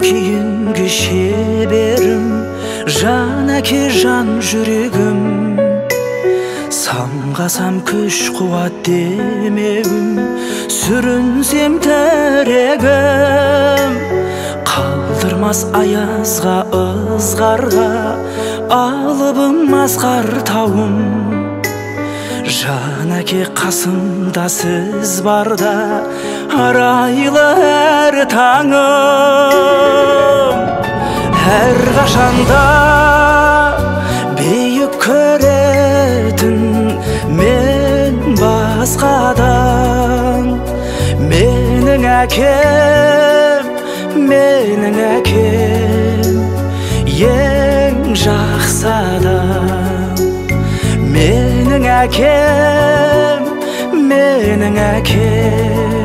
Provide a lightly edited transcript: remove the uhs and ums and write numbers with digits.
Кейінгі шеберім, жан әке, жан жүрегім. Самғасам күш қуат демеуім, сүрінсем тірегім. Қалдырмас аязға, ызғарға, алыбым асқар тауым. Жан әке, қасымда сіз барда, арайлы әр таңым. Әрқашанда биік көретін мен басқадан. Менің әкем, менің әкем ең жақсы адам. Менің әкем, менің әкем.